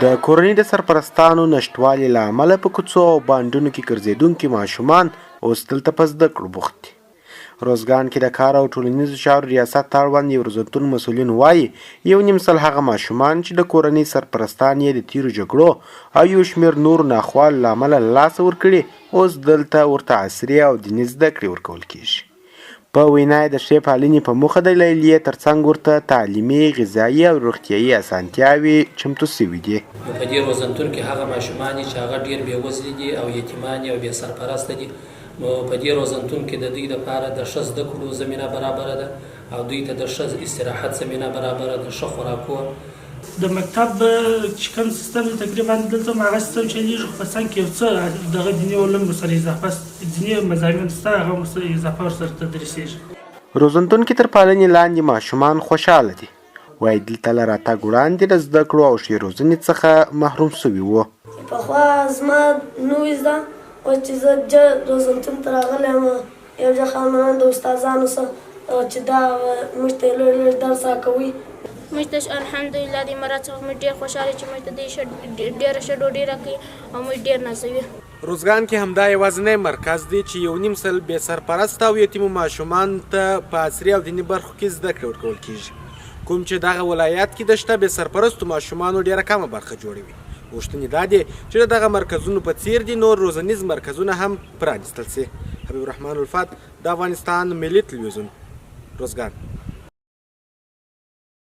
د کورنۍ د سرپرستانو نشتوالي له امله په کوڅو او بانډونو کې ګرځېدونکي ماشومان اوس دلته په زده کړو بوخت دي. روزګان کې د کار او ټولنیزو چارو ریاست اړوند یو روزنتون مسؤلین وايي، یو نیم سل هغه ماشومان چې د کورنۍ سرپرستان یې د تېرو جګړو او یو شمېر نورو ناخوالو له امله له لاسه ورکړي، اوس دلته ورته عصري او دیني زده کړې ورکول کېږي. په وینا یې د ښې پالنې په موخه د لیلیې ترڅنګ ورته تعلیمي، غذايي او روغتیايي اسانتیاوې چمتو شوې دي. نو په دې روزنتون کې هغه ماشومان دي چې هغه ډېر بې وزلي دي او یتیمان دي او بې سرپرسته دي، نو په دې روزنتون کې د دوی لپاره د ښه زده کړو زمینه برابره ده او دوی ته د ښه استراحت زمینه برابره ده، ښه خوراکو. د مکتب چې کوم سیستم دی تقریبا دلته هم هغه سیستم چلیږي خو په څنګ کې یو څه دغه دیني علوم ورسره اضافه دیني مضامین شته هغه ورسره اضافه ورسره تدریسیږي. روزنتون کې تر پالنې لاندې ماشومان خوشحاله دي، وايي دلته له راتګ وړاندې له زده کړو او ښې روزنې څخه محروم شوي وو. پخوا زما نه وي زده، اوس چې زه روزنتون ته راغلی یم یو جهان مننه د استادانو څخه چې دا موږ ته لږ لږ درس راکوي. موږ ته الحمدلله د امارت څخه موږ ډېر خوشحاله یو چې موږ ته دوی ډېره ښه ډوډۍ راکوي او موږ ډېر نازوي. روزګان کې همدا یوازنی مرکز دی چې یو نیم سل بې سرپرسته او یتیمو ماشومانو ته په عصري او دیني برخو کې زده کړې ورکول کېږي، کوم چې دغه ولایت کې د شته بې سرپرستو ماشومانو ډېره کمه برخه جوړوي. غوښتنې دا دي چې د دغه مرکزونو په څېر دې نور روزنیز مرکزونه هم پرانیستل شي. حبیب الرحمن الفت، د افغانستان ملي تلویزیون، روزګان.